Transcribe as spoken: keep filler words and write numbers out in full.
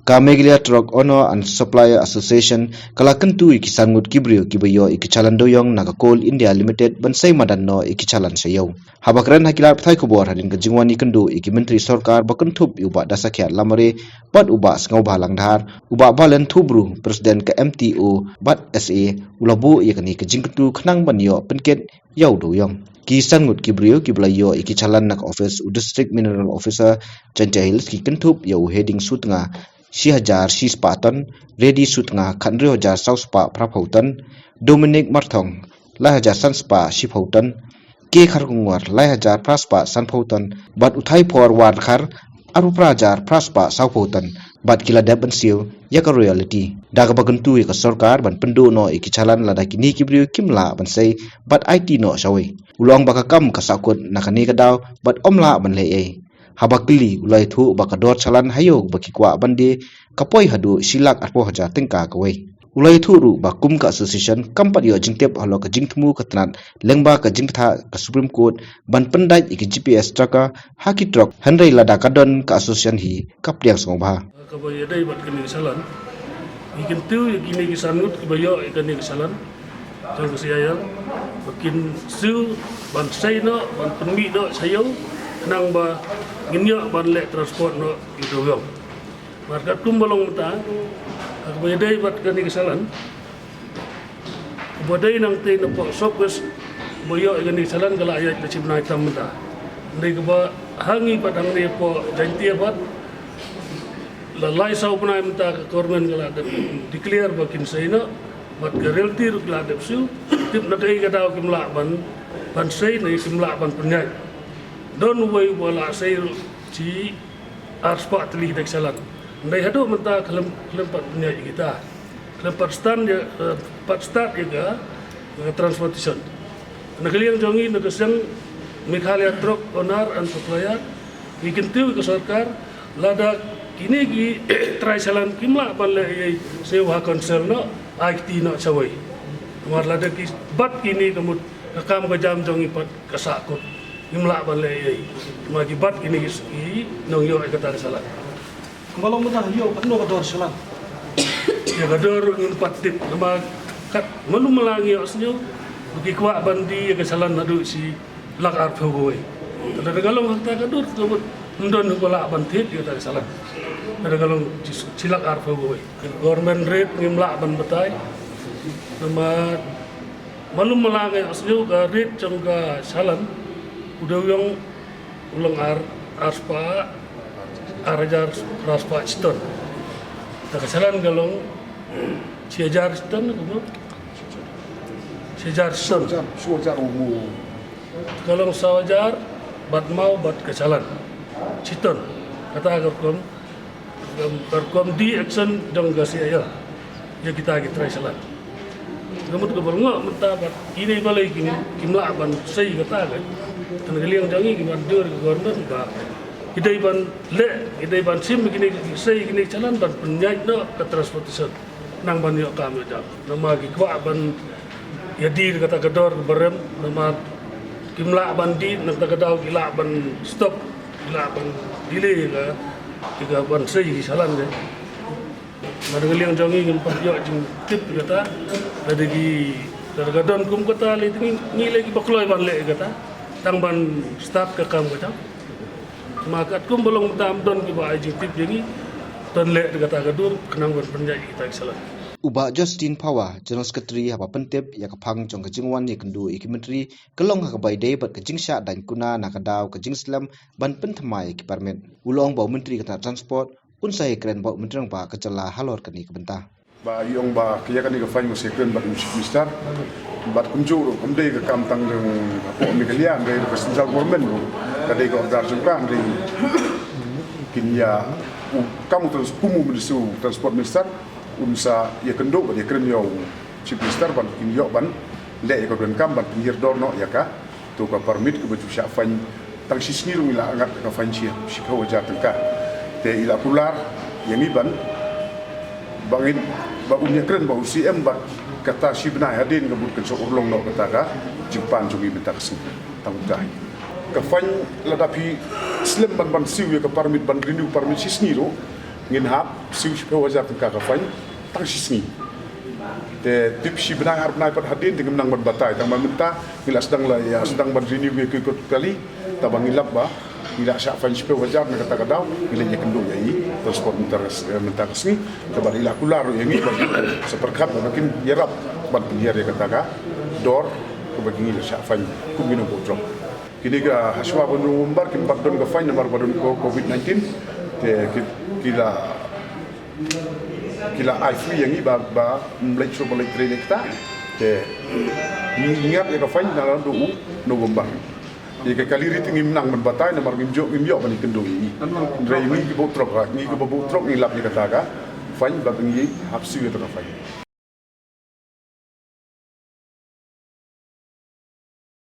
Ka Meghalaya Truck Owner and Supplier Association ka la kyntu ïa ki san ngut ki briew kiba ïoh ïa ki challan dewïong na ka Coal India Limited ban sei madan noh ïa ki challan sha ïew. Haba kren ha ki lad pathai khubor hadien ka jingwan ïakynduh ïa ki myntri sorkar ba kynthup ïa u Bah Dasakhiat Lamare bad u Bah Sngewbha Langdhar, u Bah Balen Thubru, President ka M T O bad S A, u la buh ïa kane ka jingkyntu khnang ban ïoh pynkit ïa u dewïong. Ki san ngut ki briew kiba la ïoh ïa ki challan na ka office u District Mineral Officer Jaintia Hills ki kynthup ïa u Heading Sutnga, shi hajar shi spah ton, Reddy Sutnga, khathynriew hajar saw spah phraphew ton, Dominic Marthong, lai hajar san spah shiphew ton, K Kharkongor, lai hajar phra spah sanphew ton, bad u Thaiphor Warkhar, arphew phra hajar phra spah sawphew ton, bad ki la dep ban siew ïa ka royalty. Da kaba kyntu ïa ka sorkar ban pynduh noh ïa ki challan lada kine ki briew kim lah ban sei bad aiti noh shawei. U la ong ba ka kam ka sahkut na kane ka daw bad ym lah ban leh ei. Haba kylli u la ïathuh ba ka dor challan ha ïew ba ki kwah ban die ka poi haduh shi lak arphew hajar tyngka kawei. U la ïathuh ruh ba kum ka association kam pat ïoh jingtip halor ka jingthmu ka tnat lyngba ka jingbatai ka Supreme Court ban pyndait ïa ki G P S tracker ha ki trok, hynrei lada ka don ka association hi ka pdiang sngewbha. Kaba ïadei bad kane ka challan, ngi kyntiew ïa kine ki san ngut kiba ïoh ïa kane ka challan jong ka C I L ba kin siew ban sei noh, ban pynmih noh sha ïew, khnang ba ngin ïoh ban leh transport noh ïa u dewïong. Bad katkum ba long mynta, kaba ïadei bad kane ka challan, kaba dei nangtei na poh South West ba ïoh ïa kane ka challan ka la ïaid la shi bnai tam mynta. Hynrei kaba ha ngi pat hangne poh Jaintia pat, la lai saw bnai mynta ka government ka la dep declare ba kin sei noh, bad ka royalty ruh ka la dep siew. Tip na kaei ka daw kim lah ban, ban sei ne kim lah ban pynïaid. Don uwei uba la sei ruh shi ar spah tylli da ka challan. Hynrei haduh mynta khlem, khlem pat pynïaid ïa kita. Khlem pat start ïa, eh, pat start ïa ka, ka transportation. Na ka liang jong ngi na ka seng Meghalaya Truck Owner and Supplier, ngi kyntiew ïa ka sorkar, lada kine ki trai challan kim lah ban leh ei ei, siew ha council noh, ai kti noh shawei. Namar lada ki bat kine ka mut ka kam ka jam jong ngi pat ka sahkut. Ngim lah ban leh ei ei. Ma ki bat kine ki, ki nongïoh ïa kata ka challan. Kumba long mynta ïoh katno ka dor challan? Ïa ka dor ngim pat tip. Namar kat malu mala ngi ïohsngew ba ki kwah ban die ïa ka challan haduh shi lak arphew kawei. Lada ka long ha kata ka dur ka mut ym don uba lah ban thied ïa kata ka challan. Lada ka long shi, shi lak arphew kawei. Government rate ngim lah ban batai. Namar malu mala ngi ïohsngew ka rate jong ka challan u dewïong u long ar, ar spah, ar hajar phra spah shi ton. Te ka challan ka long shi hajar shi ton kumno? Shi hajar shi ton. Shi hajar, shi hajar u mo. Ka long saw hajar bad maw bad ka challan shi ton. Kata ka rukom, ka rukom die action jong ka C I L ïa kita ki trai challan. Ka mut kaba long mynta bad kine balei kim, kim lah ban sei kata ka. Te na ka liang jong ngi ki ban jur ka government ba ki dei ban leh, ki dei ban shim kine, ki sei kine ki challan ban pynïaid noh ka transportation. Nang ban ïoh kam ïoh jam. Namar ki kwah ban ïa die kata ka dor kaba rem, namar kim lah ban die, na kata ka daw ki lah ban stop, ki lah ban delay ka, ka ban sei ki challan ka. Bad na ka liang jong ngi ngim pat ïoh jingtip ïa kata. Lada ki, lada ka don kum kata lei te ngi, ngi lei kiba kloi ban leh ïa kata. Tang ban start ka kam ka jam. Ma katkum ba long mynta ym don kiba ai jingtip ïa ngi. Don leh da kata ka dur khnang ban pynïaid ïa kita ki challan. U Bah Justin Power, General Secretary, haba pyntip ïa ka phang jong ka jingwan ïakynduh ïa ki myntri, ka long ha kaba ïadei bad ka jingshah daiñ kuna na ka daw ka jingslem ban pynthymmai ïa ki permit. U la ong ba u Myntri ka tnat Transport un sa ïakren bad u Myntri Rangbah ka jylla halor kane ka bynta. Ba ïa ong ba ka ïa kane ka fine ba sa ïakren bad u Chief Minister. Bad kumjuh ruh kam dei ka kam tang jong hapoh Meghalaya, kam dei ka central government ruh. Ka dei ka order jong ka, kam dei kin ïa u kam u trans-, kum u Minister, u Transport Minister, un sa ïakynduh bad ïakren ïa u Chief Minister ban kin ïoh ban leh ïa ka donkam ban pynhiar dor noh ïa ka. To ka permit kaba ju shah fine tang shi sngi ruh ngi la ngat ka fine shi, shiphew hajar tyngka. Te i la kular ïa ngi ban, ba ngin, ba un ïakren bad u C M bad kata shi bnai hadien ka mut kan sa urlong noh kata ka jingpan jong ngi mynta ka sngi. Tang u dei ka fine lada phi slem ban, ban siew ïa ka permit, ban renew permit shi sngi ruh. Ngin hap siew shiphew hajar tyngka ka fine tang shi sngi. Te tip shi bnai ar bnai pat hadien te ngim nang ban batai, tang ba mynta ngi la sdang la ïa sdang ban renew ïa ki kot kali. Tang ba ngi lap ba ngi la shah fine shiphew hajar na kata ka daw, ngi la ïakynduh ïa i transport mynta ka s-, eh, mynta ka sngi. Te ba i la kular ïa ngi ba sa pyrkhat ba kin ïarap ban pynhiar ïa kata ka dor kaba ngi la shah fine kum ki nongbuh trok. Kine ki ha shuwa ba u November kim pat don ka fine namar ba don ko covid nineteen. Te ki, ki la, ki la ai free ïa ngi ba, ba ym leit shuh ba leit trei leit kata. Te ngi ngiat ïa ka fine na la du u November. Ïa ka kali rit ngim nang ban batai namar ngim ïoh, ngim ïoh ban ïakynduh ïa i. Hynrei ngi ki buh trok ha, ngi ki buh trok ngi lap ïa kata ka fine ba ngi hap siew ïa ka fine.